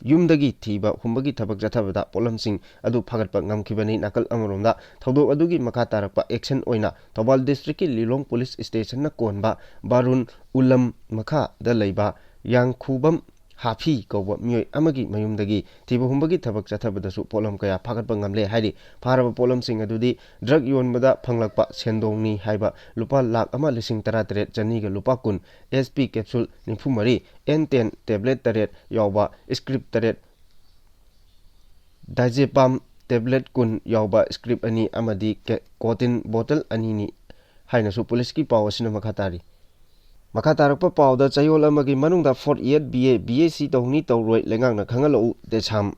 ꯌꯨꯝꯗꯒꯤ ꯊꯤꯕ ꯍꯨꯝꯕꯒꯤ ꯊꯕꯛ ꯆꯠꯊꯕꯗ ꯄꯣꯠꯂꯝꯁꯤꯡ ꯑꯗꯨ ꯐꯥꯒꯠꯄ ꯉꯝꯈꯤꯕꯅꯤ꯫ ꯅꯥꯀꯜ ꯑꯃꯔꯣꯝꯗ ꯊꯧꯗꯣꯛ ꯑꯗꯨꯒꯤ ꯃꯈꯥ ꯇꯥꯔꯛꯄ action ꯑꯣꯏꯅ ꯊꯧꯕꯥꯜ districtꯀꯤ ꯂꯤꯂꯣꯡ police stationꯅ ꯀꯣꯟꯕ ꯕꯥꯔꯨꯟ ꯎꯂꯝ ꯃꯈꯥꯗ ꯂꯩꯕ ꯌꯥꯡꯈꯨꯕꯝ ꯍꯥꯐꯤ ꯀꯧꯕ ꯃꯤꯑꯣꯏ ꯑꯃꯒꯤ ꯃꯌꯨꯝꯗꯒꯤ ꯊꯤꯕ ꯍꯨꯝꯕꯒꯤ ꯊꯕꯛ ꯆꯠꯊꯕꯗꯁꯨ ꯄꯣꯠꯂꯝ ꯀꯌꯥ ꯐꯥꯒꯠꯄ ꯉꯝꯂꯦ ꯍꯥꯏꯔꯤ꯫ ꯐꯥꯔꯕ ꯄꯣꯠꯂꯝꯁꯤꯡ ꯑꯗꯨꯗꯤ drug ꯌꯣꯟꯕꯗ ꯐꯪꯂꯛꯄ ꯁꯦꯟꯗꯣꯡꯅꯤ ꯍꯥꯏꯕ ꯂꯨꯄꯥ ꯂꯥꯈ ꯑꯃ ꯂꯤꯁꯤꯡ ꯇꯔꯥꯇꯔꯦꯠ ꯆꯅꯤꯒ ꯂꯨꯄꯥ ꯀꯨꯟ, S P capsule ꯅꯤꯐꯨ ꯃꯔꯤ, N ten tablet ꯇꯔꯦꯠ ꯌꯥꯎꯕ script ꯇꯔꯦꯠ, diazepam tablet ꯀꯨꯟ ꯌꯥꯎꯕ script ꯑꯅꯤ ꯑꯃꯗꯤ ꯀꯦ-, codeine bottle ꯑꯅꯤꯅꯤ ꯍꯥꯏꯅꯁꯨ policeꯀꯤ ꯄꯥꯎ ꯑꯁꯤꯅ ꯃꯈꯥ ꯇꯥꯔꯤ꯫ ꯃꯈꯥ ꯇꯥꯔꯛꯄ ꯄꯥꯎꯗ ꯆꯌꯣꯜ ꯑꯃꯒꯤ ꯃꯅꯨꯡꯗ forty eight B A, B A C ꯇꯧꯅꯤ ꯇꯧꯔꯣꯏ ꯂꯩꯉꯥꯛꯅ ꯈꯪꯍꯜꯂꯛꯎ, ꯗꯦꯁꯥꯝ꯫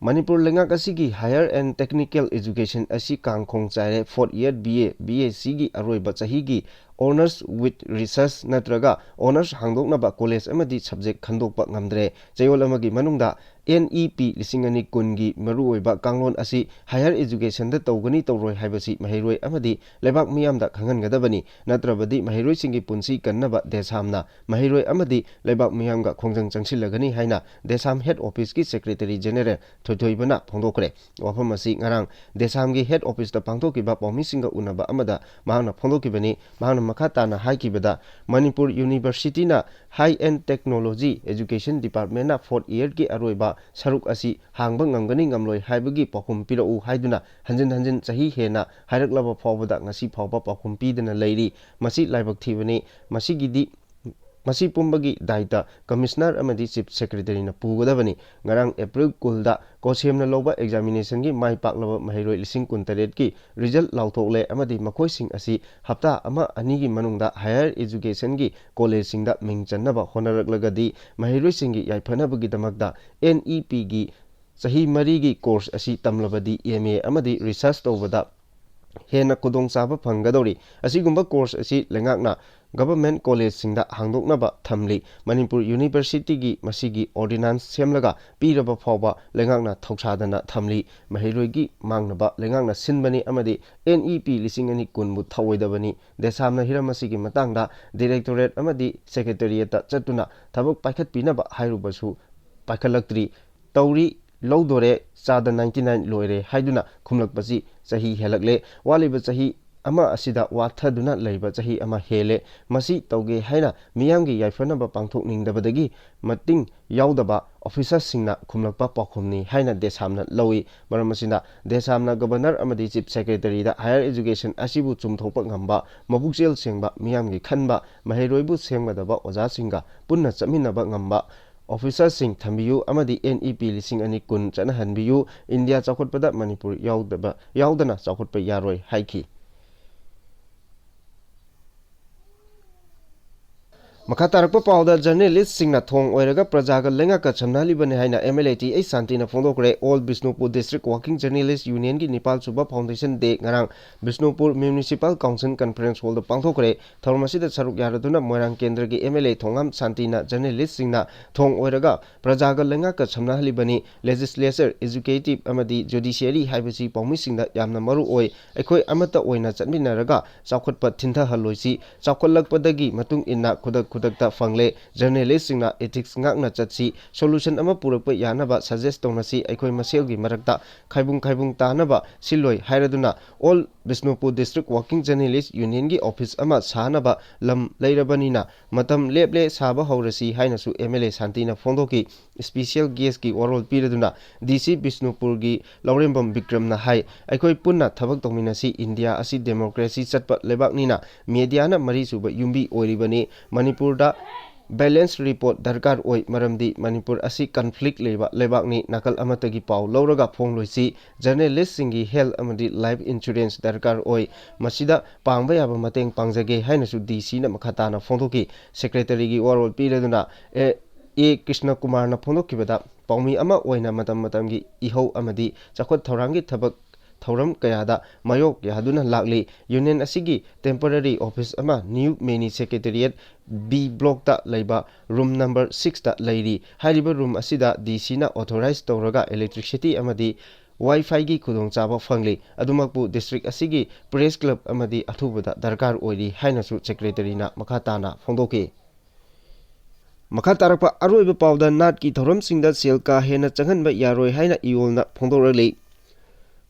ꯃꯅꯤꯄꯨꯔ ꯂꯩꯉꯥꯛ ꯑꯁꯤꯒꯤ Higher and Technical Education ꯑꯁꯤ ꯀꯥꯡꯈꯣꯡ ꯆꯥꯏꯔꯦ꯫ Forty eight B A, B A Cꯒꯤ ꯑꯔꯣꯏꯕ ꯆꯍꯤꯒꯤ Honours with Research ꯅꯠꯇ꯭ꯔꯒ Honours ꯍꯥꯡꯗꯣꯛꯅꯕ college ꯑꯃꯗꯤ subject ꯈꯟꯗꯣꯛꯄ ꯉꯝꯗ꯭ꯔꯦ꯫ ꯆꯌꯣꯜ ꯑꯃꯒꯤ ꯃꯅꯨꯡꯗ N E P ꯂꯤꯁꯤꯡ ꯑꯅꯤ ꯀꯨꯟꯒꯤ ꯃꯔꯨꯑꯣꯏꯕ ꯀꯥꯡꯂꯣꯟ ꯑꯁꯤ higher educationꯗ ꯇꯧꯒꯅꯤ ꯇꯧꯔꯣꯏ ꯍꯥꯏꯕꯁꯤ ꯃꯍꯩꯔꯣꯏ ꯑꯃꯗꯤ ꯂꯩꯕꯥꯛ ꯃꯤꯌꯥꯝꯗ ꯈꯪꯍꯟꯒꯗꯕꯅꯤ꯫ ꯅꯠꯇ꯭ꯔꯕꯗꯤ ꯃꯍꯩꯔꯣꯏꯁꯤꯡꯒꯤ ꯄꯨꯟꯁꯤ ꯀꯟꯅꯕ ꯗꯦꯁꯥꯝꯅ ꯃꯍꯩꯔꯣꯏ ꯑꯃꯗꯤ ꯂꯩꯕꯥꯛ ꯃꯤꯌꯥꯝꯒ ꯈꯣꯡꯖꯪ ꯆꯪꯁꯤꯜꯂꯒꯅꯤ ꯍꯥꯏꯅ ꯗꯦꯁꯥꯝ head officeꯀꯤ secretary general ꯊꯣꯏꯊꯣꯏꯕꯅ ꯐꯣꯡꯗꯣꯛꯈ꯭ꯔꯦ꯫ ꯋꯥꯐꯝ ꯑꯁꯤ ꯉꯔꯥꯡ ꯗꯦꯁꯥꯝꯒꯤ head officeꯇ ꯄꯥꯡꯊꯣꯛꯈꯤꯕ ꯄꯥꯎꯃꯤꯁꯤꯡꯒ ꯎꯅꯕ ꯑꯃꯗ ꯃꯍꯥꯛꯅ ꯐꯣꯡꯗꯣꯛꯈꯤꯕꯅꯤ꯫ ꯃꯍꯥꯛꯅ ꯃꯈꯥ ꯇꯥꯅ ꯍꯥꯏꯈꯤꯕꯗ, Manipur Universityꯅ High and Technology Education Departmentꯅ forty eightꯀꯤ ꯑꯔꯣꯏꯕ ꯁꯔꯨꯛ ꯑꯁꯤ ꯍꯥꯡꯕ ꯉꯝꯒꯅꯤ ꯉꯝꯂꯣꯏ ꯍꯥꯏꯕꯒꯤ ꯄꯥꯎꯈꯨꯝ ꯄꯤꯔꯛꯎ ꯍꯥꯏꯗꯨꯅ ꯍꯟꯖꯤꯟ ꯍꯟꯖꯤꯟ ꯆꯍꯤ ꯍꯦꯟꯅ ꯍꯥꯏꯔꯛꯂꯕ ꯐꯥꯎꯕꯗ ꯉꯁꯤ ꯐꯥꯎꯕ ꯄꯥꯎꯈꯨꯝ ꯄꯤꯗꯅ ꯂꯩꯔꯤ꯫ ꯃꯁꯤ ꯂꯥꯏꯕꯛ ꯊꯤꯕꯅꯤ꯫ ꯃꯁꯤꯒꯤꯗꯤ ꯃꯁꯤ ꯄꯨꯝꯕꯒꯤ ꯗꯥꯏꯇ Commissioner ꯑꯃꯗꯤ Chief Secretaryꯅ ꯄꯨꯒꯗꯕꯅꯤ꯫ ꯉꯔꯥꯡ April ꯀꯨꯟꯗ ꯀꯣꯁꯦꯝꯅ ꯂꯧꯕ examinationꯒꯤ ꯃꯥꯏ ꯄꯥꯛꯂꯕ ꯃꯍꯩꯔꯣꯏ ꯂꯤꯁꯤꯡ ꯀꯨꯟꯇꯔꯦꯠꯀꯤ result ꯂꯥꯎꯊꯣꯛꯂꯦ ꯑꯃꯗꯤ ꯃꯈꯣꯏꯁꯤꯡ ꯑꯁꯤ ꯍꯞꯇꯥ ꯑꯃ ꯑꯅꯤꯒꯤ ꯃꯅꯨꯡꯗ higher educationꯒꯤ collegeꯁꯤꯡꯗ ꯃꯤꯡ ꯆꯟꯅꯕ ꯍꯣꯠꯅꯔꯛꯂꯒꯗꯤ ꯃꯍꯩꯔꯣꯏꯁꯤꯡꯒꯤ ꯌꯥꯏꯐꯅꯕꯒꯤꯗꯃꯛꯇ N E Pꯒꯤ ꯆꯍꯤ ꯃꯔꯤꯒꯤ course ꯑꯁꯤ ꯇꯝꯂꯕꯗꯤ M A ꯑꯃꯗꯤ research ꯇꯧꯕꯗ ꯍꯦꯟꯅ ꯈꯨꯗꯣꯡꯆꯥꯕ ꯐꯪꯒꯗꯧꯔꯤ꯫ ꯑꯁꯤꯒꯨꯝꯕ course ꯑꯁꯤ ꯂꯩꯉꯥꯛꯅ government collegeꯁꯤꯡꯗ ꯍꯥꯡꯗꯣꯛꯅꯕ ꯊꯝꯂꯤ꯫ ꯃꯅꯤꯄꯨꯔ Universityꯒꯤ ꯃꯁꯤꯒꯤ ordinance ꯁꯦꯝꯂꯒ ꯄꯤꯔꯕ ꯐꯥꯎꯕ ꯂꯩꯉꯥꯛꯅ ꯊꯧꯁꯥꯗꯅ ꯊꯝꯂꯤ꯫ ꯃꯍꯩꯔꯣꯏꯒꯤ ꯃꯥꯡꯅꯕ ꯂꯩꯉꯥꯛꯅ ꯁꯤꯟꯕꯅꯤ ꯑꯃꯗꯤ N E P ꯂꯤꯁꯤꯡ ꯑꯅꯤ ꯀꯨꯟꯕꯨ ꯊꯧꯑꯣꯏꯗꯕꯅꯤ꯫ ꯗꯦꯁꯥꯝꯅ ꯍꯤꯔꯝ ꯑꯁꯤꯒꯤ ꯃꯇꯥꯡꯗ Directorate ꯑꯃꯗꯤ Secretariatꯇ ꯆꯠꯇꯨꯅ ꯊꯕꯛ ꯄꯥꯏꯈꯠꯄꯤꯅꯕ ꯍꯥꯏꯔꯨꯕꯁꯨ ꯄꯥꯏꯈꯠꯂꯛꯇ꯭ꯔꯤ꯫ "ꯇꯧꯔꯤ, ꯂꯧꯗꯣꯔꯦ, ꯆꯥꯗ ninety nine ꯂꯣꯏꯔꯦ" ꯍꯥꯏꯗꯨꯅ ꯈꯨꯝꯂꯛꯄꯁꯤ ꯆꯍꯤ ꯍꯦꯜꯂꯛꯂꯦ꯫ ꯋꯥꯠꯂꯤꯕ ꯆꯍꯤ ꯑꯃ ꯑꯁꯤꯗ ꯋꯥꯊꯗꯨꯅ ꯂꯩꯕ ꯆꯍꯤ ꯑꯃ ꯍꯦꯜꯂꯦ꯫ ꯃꯁꯤ ꯇꯧꯒꯦ ꯍꯥꯏꯅ ꯃꯤꯌꯥꯝꯒꯤ ꯌꯥꯏꯐꯅꯕ ꯄꯥꯡꯊꯣꯛꯅꯤꯡꯗꯕꯗꯒꯤ ꯃꯇꯤꯡ ꯌꯥꯎꯗꯕ ꯑꯣꯐꯤꯁꯥꯔꯁꯤꯡꯅ ꯈꯨꯝꯂꯛꯄ ꯄꯥꯎꯈꯨꯝꯅꯤ ꯍꯥꯏꯅ ꯗꯦꯁꯥꯝꯅ ꯂꯧꯏ꯫ ꯃꯔꯝ ꯑꯁꯤꯅ ꯗꯦꯁꯥꯝꯅ ꯒꯕꯔꯅꯔ ꯑꯃꯗꯤ ꯆꯤꯐ ꯁꯦꯀ꯭ꯔꯦꯇꯔꯤꯗ ꯍꯥꯌꯔ ꯑꯦꯖꯨꯀꯦꯁꯟ ꯑꯁꯤꯕꯨ ꯆꯨꯝꯊꯣꯛꯄ ꯉꯝꯕ, ꯃꯄꯨꯛꯆꯦꯜ ꯁꯦꯡꯕ, ꯃꯤꯌꯥꯝꯒꯤ ꯈꯟꯕ, ꯃꯍꯩꯔꯣꯏꯕꯨ ꯁꯦꯝꯒꯗꯕ ꯑꯣꯖꯥꯁꯤꯡꯒ ꯄꯨꯟꯅ ꯆꯠꯃꯤꯟꯅꯕ ꯉꯝꯕ ꯑꯣꯐꯤꯁꯥꯔꯁꯤꯡ ꯊꯝꯕꯤꯌꯨ ꯑꯃꯗꯤ NEP ꯂꯤꯁꯤꯡ ꯑꯅꯤ ꯀꯨꯟ ꯆꯠꯅꯍꯟꯕꯤꯌꯨ꯫ ꯏꯟꯗꯤꯌꯥ ꯆꯥꯎꯈꯠꯄꯗ ꯃꯅꯤꯄꯨꯔ ꯌꯥꯎꯗꯕ, ꯌꯥꯎꯗꯅ ꯆꯥꯎꯈꯠꯄ ꯌꯥꯔꯣꯏ ꯍꯥꯏꯈꯤ꯫ ꯃꯈꯥ ꯇꯥꯔꯛꯄ ꯄꯥꯎꯗ, ꯖꯔꯅꯦꯂꯤꯁꯁꯤꯡꯅ ꯊꯣꯡ ꯑꯣꯏꯔꯒ ꯄ꯭ꯔꯖꯥꯒ ꯂꯩꯉꯥꯛꯀ ꯁꯝꯅꯍꯜꯂꯤꯕꯅꯤ ꯍꯥꯏꯅ MLA ꯇꯤ ꯑꯩꯆ ꯁꯥꯟꯇꯤꯅ ꯐꯣꯡꯗꯣꯛꯈ꯭ꯔꯦ꯫ All Bishnupur District Working Journalist Unionꯒꯤ ꯅꯤꯄꯥꯜ ꯁꯨꯕ Foundation Day ꯉꯔꯥꯡ ꯕꯤꯁꯅꯨꯄꯨꯔ Municipal Council Conference Hallꯗ ꯄꯥꯡꯊꯣꯛꯈ꯭ꯔꯦ꯫ ꯊꯧꯔꯝ ꯑꯁꯤꯗ ꯁꯔꯨꯛ ꯌꯥꯔꯗꯨꯅ ꯃꯣꯏꯔꯥꯡ ꯀꯦꯟꯗ꯭ꯔꯒꯤ MLA ꯊꯣꯉꯥꯝ ꯁꯥꯟꯇꯤꯅ ꯖꯔꯅꯦꯂꯤꯁꯁꯤꯡꯅ ꯊꯣꯡ ꯑꯣꯏꯔꯒ ꯄ꯭ꯔꯖꯥꯒ ꯂꯩꯉꯥꯛꯀ ꯁꯝꯅꯍꯜꯂꯤꯕꯅꯤ꯫ Legislature, Executive ꯑꯃꯗꯤ Judiciary ꯍꯥꯏꯕꯁꯤ ꯄꯥꯎꯃꯤꯁꯤꯡꯗ ꯌꯥꯝꯅ ꯃꯔꯨ ꯑꯣꯏ꯫ ꯑꯩꯈꯣꯏ ꯑꯃꯠꯇ ꯑꯣꯏꯅ ꯆꯠꯃꯤꯟꯅꯔꯒ ꯆꯥꯎꯈꯠꯄ ꯊꯤꯟꯊꯍꯜꯂꯣꯏꯁꯤ꯫ ꯆꯥꯎꯈꯠꯂꯛꯄꯗꯒꯤ ꯃꯇꯨꯡ ꯏꯟꯅ ꯈꯨꯗꯛ ꯈꯨꯗꯛꯇ ꯐꯪꯂꯦ꯫ ꯖꯔꯅꯦꯂꯤꯁꯁꯤꯡꯅ ethics ꯉꯥꯛꯅ ꯆꯠꯁꯤ꯫ Solution ꯑꯃ ꯄꯨꯔꯛꯄ ꯌꯥꯅꯕ suggest ꯇꯧꯅꯁꯤ꯫ ꯑꯩꯈꯣꯏ ꯃꯁꯦꯜꯒꯤ ꯃꯔꯛꯇ ꯈꯥꯏꯕꯨꯡ ꯈꯥꯏꯕꯨꯡ ꯇꯥꯅꯕ ꯁꯤꯜꯂꯣꯏ ꯍꯥꯏꯔꯗꯨꯅ All Bishnupur District Working Journalist Unionꯒꯤ ꯑꯣꯐꯤꯁ ꯑꯃ ꯁꯥꯅꯕ ꯂꯝ ꯂꯩꯔꯕꯅꯤꯅ ꯃꯇꯝ ꯂꯦꯞꯂꯦ, ꯁꯥꯕ ꯍꯧꯔꯁꯤ ꯍꯥꯏꯅꯁꯨ MLA ꯁꯥꯟꯇꯤꯅ ꯐꯣꯡꯗꯣꯛꯈꯤ꯫ Special guestꯀꯤ ꯋꯥꯔꯣꯜ ꯄꯤꯔꯗꯨꯅ DC ꯕꯤꯁꯅꯨꯄꯨꯔꯒꯤ ꯂꯧꯔꯦꯝꯕꯝ ꯕꯤꯀ꯭ꯔꯝꯅ ꯍꯥꯏ, "ꯑꯩꯈꯣꯏ ꯄꯨꯟꯅ ꯊꯕꯛ ꯇꯧꯃꯤꯟꯅꯁꯤ꯫ ꯏꯟꯗꯤꯌꯥ ꯑꯁꯤ democracy ꯆꯠꯄ ꯂꯩꯕꯥꯛꯅꯤꯅ mediaꯅ ꯃꯔꯤꯁꯨꯕ ꯌꯨꯝꯕꯤ ꯑꯣꯏꯔꯤꯕꯅꯤ꯫ ꯃꯅꯤꯄꯨꯔꯗ balance report ꯗꯔꯀꯥꯔ ꯑꯣꯏ, ꯃꯔꯝꯗꯤ ꯃꯅꯤꯄꯨꯔ ꯑꯁꯤ conflict ꯂꯩꯕ ꯂꯩꯕꯥꯛꯅꯤ꯫ ꯅꯥꯀꯜ ꯑꯃꯠꯇꯒꯤ ꯄꯥꯎ ꯂꯧꯔꯒ ꯐꯣꯡꯂꯣꯏꯁꯤ꯫ Journalistꯁꯤꯡꯒꯤ health ꯑꯃꯗꯤ life insurance ꯗꯔꯀꯥꯔ ꯑꯣꯏ꯫ ꯃꯁꯤꯗ ꯄꯥꯡꯕ ꯌꯥꯕ ꯃꯇꯦꯡ ꯄꯥꯡꯖꯒꯦ" ꯍꯥꯏꯅꯁꯨ DCꯅ ꯃꯈꯥ ꯇꯥꯅ ꯐꯣꯡꯗꯣꯛꯈꯤ꯫ Secretaryꯒꯤ ꯋꯥꯔꯣꯜ ꯄꯤꯔꯗꯨꯅ ꯑꯦ, ꯑꯦ ꯀ꯭ꯔꯤꯁꯅ ꯀꯨꯃꯥꯔꯅ ꯐꯣꯡꯗꯣꯛꯈꯤꯕꯗ, ꯄꯥꯎꯃꯤ ꯑꯃ ꯑꯣꯏꯅ ꯃꯇꯝ ꯃꯇꯝꯒꯤ ꯏꯍꯧ ꯑꯃꯗꯤ ꯆꯥꯎꯈꯠ ꯊꯧꯔꯥꯡꯒꯤ ꯊꯕꯛ ꯊꯧꯔꯝ ꯀꯌꯥꯗ ꯃꯥꯌꯣꯛ ꯌꯥꯗꯨꯅ ꯂꯥꯛꯂꯤ꯫ Union ꯑꯁꯤꯒꯤ temporary office ꯑꯃ New Mini Secretariat B blockꯇ ꯂꯩꯕ room number sixꯇ ꯂꯩꯔꯤ꯫ ꯍꯥꯏꯔꯤꯕ room ꯑꯁꯤꯗ DCꯅ authorize ꯇꯧꯔꯒ electricity ꯑꯃꯗꯤ WiFiꯒꯤ ꯈꯨꯗꯣꯡꯆꯥꯕ ꯐꯪꯂꯤ꯫ ꯑꯗꯨꯃꯛꯄꯨ district ꯑꯁꯤꯒꯤ press club ꯑꯃꯗꯤ ꯑꯊꯨꯕꯗ ꯗꯔꯀꯥꯔ ꯑꯣꯏꯔꯤ ꯍꯥꯏꯅꯁꯨ Secretaryꯅ ꯃꯈꯥ ꯇꯥꯅ ꯐꯣꯡꯗꯣꯛꯈꯤ꯫ ꯃꯈꯥ ꯇꯥꯔꯛꯄ ꯑꯔꯣꯏꯕ ꯄꯥꯎꯗ ꯅꯥꯠꯀꯤ ꯊꯧꯔꯝꯁꯤꯡꯗ ꯁꯦꯜ ꯀꯥ ꯍꯦꯟꯅ ꯆꯪꯍꯟꯕ ꯌꯥꯔꯣꯏ ꯍꯥꯏꯅ ꯏꯌꯣꯜꯅ ꯐꯣꯡꯗꯣꯔꯛꯂꯤ꯫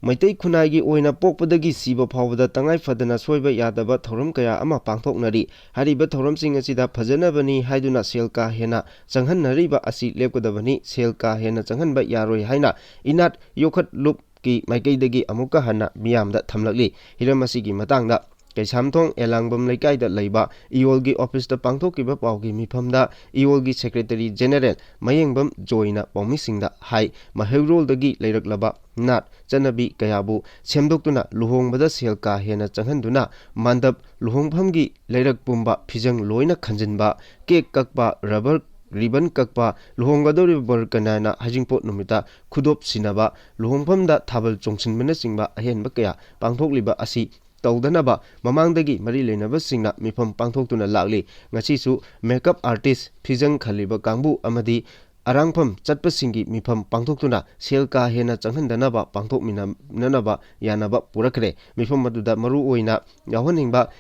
ꯃꯩꯇꯩ ꯈꯨꯟꯅꯥꯏꯒꯤ ꯑꯣꯏꯅ ꯄꯣꯛꯄꯗꯒꯤ ꯁꯤꯕ ꯐꯥꯎꯕꯗ ꯇꯉꯥꯏ ꯐꯗꯅ ꯁꯣꯏꯕ ꯌꯥꯗꯕ ꯊꯧꯔꯝ ꯀꯌꯥ ꯑꯃ ꯄꯥꯡꯊꯣꯛꯅꯔꯤ꯫ ꯍꯥꯏꯔꯤꯕ ꯊꯧꯔꯝꯁꯤꯡ ꯑꯁꯤꯗ ꯐꯖꯅꯕꯅꯤ ꯍꯥꯏꯗꯨꯅ ꯁꯦꯜ ꯀꯥ ꯍꯦꯟꯅ ꯆꯪꯍꯟꯅꯔꯤꯕ ꯑꯁꯤ ꯂꯦꯞꯀꯗꯕꯅꯤ, ꯁꯦꯜ ꯀꯥ ꯍꯦꯟꯅ ꯆꯪꯍꯟꯕ ꯌꯥꯔꯣꯏ ꯍꯥꯏꯅ ꯏꯅꯥꯠ ꯌꯣꯛꯈꯠꯂꯨꯞꯀꯤ ꯃꯥꯏꯀꯩꯗꯒꯤ ꯑꯃꯨꯛꯀ ꯍꯟꯅ ꯃꯤꯌꯥꯝꯗ ꯊꯝꯂꯛꯂꯤ꯫ ꯍꯤꯔꯝ ꯑꯁꯤꯒꯤ ꯃꯇꯥꯡꯗ ꯀꯩꯁꯥꯝꯊꯣꯡ ꯑꯦꯂꯥꯡꯕꯝ ꯂꯩꯀꯥꯏꯗ ꯂꯩꯕ ꯏꯌꯣꯜꯒꯤ ꯑꯣꯐꯤꯁꯇ ꯄꯥꯡꯊꯣꯛꯈꯤꯕ ꯄꯥꯎꯒꯤ ꯃꯤꯐꯝꯗ ꯏꯌꯣꯜꯒꯤ ꯁꯦꯀ꯭ꯔꯦꯇꯔꯤ ꯖꯦꯅꯦꯔꯦꯜ ꯃꯌꯦꯡꯕꯝ ꯖꯣꯏꯅ ꯄꯥꯎꯃꯤꯁꯤꯡꯗ ꯍꯥꯏ, ꯃꯩꯍꯧꯔꯣꯜꯗꯒꯤ ꯂꯩꯔꯛꯂꯕ ꯅꯥꯠ ꯆꯠꯅꯕꯤ ꯀꯌꯥꯕꯨ ꯁꯦꯝꯗꯣꯛꯇꯨꯅ ꯂꯨꯍꯣꯡꯕꯗ ꯁꯦꯜ ꯀꯥ ꯍꯦꯟꯅ ꯆꯪꯍꯟꯗꯨꯅ ꯃꯥꯟꯗꯞ, ꯂꯨꯍꯣꯡꯐꯝꯒꯤ ꯂꯩꯔꯛ ꯄꯨꯝꯕ ꯐꯤꯖꯪ ꯂꯣꯏꯅ ꯈꯟꯖꯤꯟꯕ, ꯀꯦꯛ ꯀꯛꯄ, ꯔꯕꯔ ꯔꯤꯕꯟ ꯀꯛꯄ, ꯂꯨꯍꯣꯡꯒꯗꯧꯔꯤꯕ ꯕꯔ ꯀꯅꯥꯅ ꯍꯩꯖꯤꯡꯄꯣꯠ ꯅꯨꯃꯤꯠꯇ ꯈꯨꯗꯣꯞ ꯁꯤꯟꯅꯕ, ꯂꯨꯍꯣꯡꯐꯝꯗ ꯊꯥꯕꯜ ꯆꯣꯡꯁꯤꯟꯕꯅꯆꯤꯡꯕ ꯑꯍꯦꯟꯕ ꯀꯌꯥ ꯄꯥꯡꯊꯣꯛꯂꯤꯕ ꯑꯁꯤ ꯇꯧꯗꯅꯕ ꯃꯃꯥꯡꯗꯒꯤ ꯃꯔꯤ ꯂꯩꯅꯕꯁꯤꯡꯅ ꯃꯤꯐꯝ ꯄꯥꯡꯊꯣꯛꯇꯨꯅ ꯂꯥꯛꯂꯤ꯫ ꯉꯁꯤꯁꯨ ꯃꯦꯀꯞ ꯑꯥꯔꯇꯤꯁ, ꯐꯤꯖꯪ ꯈꯜꯂꯤꯕ ꯀꯥꯡꯕꯨ ꯑꯃꯗꯤ ꯑꯔꯥꯡꯐꯝ ꯆꯠꯄꯁꯤꯡꯒꯤ ꯃꯤꯐꯝ ꯄꯥꯡꯊꯣꯛꯇꯨꯅ ꯁꯦꯜ ꯀꯥ ꯍꯦꯟꯅ ꯆꯪꯍꯟꯗꯅꯕ ꯄꯥꯡꯊꯣꯛꯃꯤꯟꯅꯅꯕ ꯌꯥꯅꯕ ꯄꯨꯔꯛꯈ꯭ꯔꯦ꯫ ꯃꯤꯐꯝ ꯑꯗꯨꯗ ꯃꯔꯨ ꯑꯣꯏꯅ ꯌꯥꯎꯍꯟꯅꯤꯡꯕ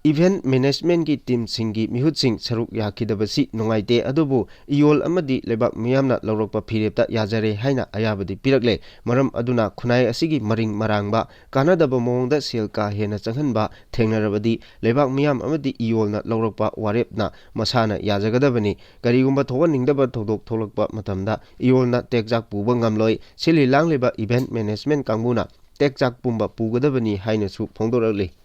ꯏꯚꯦꯟꯠ ꯃꯦꯅꯦꯖꯃꯦꯟꯠꯀꯤ ꯇꯤꯝꯁꯤꯡꯒꯤ ꯃꯤꯍꯨꯠꯁꯤꯡ ꯁꯔꯨꯛ ꯌꯥꯈꯤꯗꯕꯁꯤ ꯅꯨꯡꯉꯥꯏꯇꯦ, ꯑꯗꯨꯕꯨ ꯏꯌꯣꯜ ꯑꯃꯗꯤ ꯂꯩꯕꯥꯛ ꯃꯤꯌꯥꯝꯅ ꯂꯧꯔꯛꯄ ꯐꯤꯔꯦꯞꯇ ꯌꯥꯖꯔꯦ ꯍꯥꯏꯅ ꯑꯌꯥꯕꯗꯤ ꯄꯤꯔꯛꯂꯦ꯫ ꯃꯔꯝ ꯑꯗꯨꯅ ꯈꯨꯟꯅꯥꯏ ꯑꯁꯤꯒꯤ ꯃꯔꯤꯡ ꯃꯔꯥꯡꯕ ꯀꯥꯟꯅꯗꯕ ꯃꯑꯣꯡꯗ ꯁꯦꯜ ꯀꯥ ꯍꯦꯟꯅ ꯆꯪꯍꯟꯕ ꯊꯦꯡꯅꯔꯕꯗꯤ ꯂꯩꯕꯥꯛ ꯃꯤꯌꯥꯝ ꯑꯃꯗꯤ ꯏꯌꯣꯜꯅ ꯂꯧꯔꯛꯄ ꯋꯥꯔꯦꯞꯅ ꯃꯁꯥꯅ ꯌꯥꯖꯒꯗꯕꯅꯤ꯫ ꯀꯔꯤꯒꯨꯝꯕ ꯊꯣꯛꯍꯟꯅꯤꯡꯗꯕ ꯊꯧꯗꯣꯛ ꯊꯣꯛꯂꯛꯄ ꯃꯇꯝꯗ ꯏꯌꯣꯜꯅ ꯇꯦꯛꯆꯥꯛ ꯄꯨꯕ ꯉꯝꯂꯣꯏ꯫ ꯁꯤꯜꯂꯤ ꯂꯥꯡꯂꯤꯕ ꯏꯚꯦꯟꯠ ꯃꯦꯅꯦꯖꯃꯦꯟꯠ ꯀꯥꯡꯕꯨꯅ ꯇꯦꯛꯆꯥꯛ ꯄꯨꯝꯕ ꯄꯨꯒꯗꯕꯅꯤ ꯍꯥꯏꯅꯁꯨ ꯐꯣꯡꯗꯣꯔꯛꯂꯤ꯫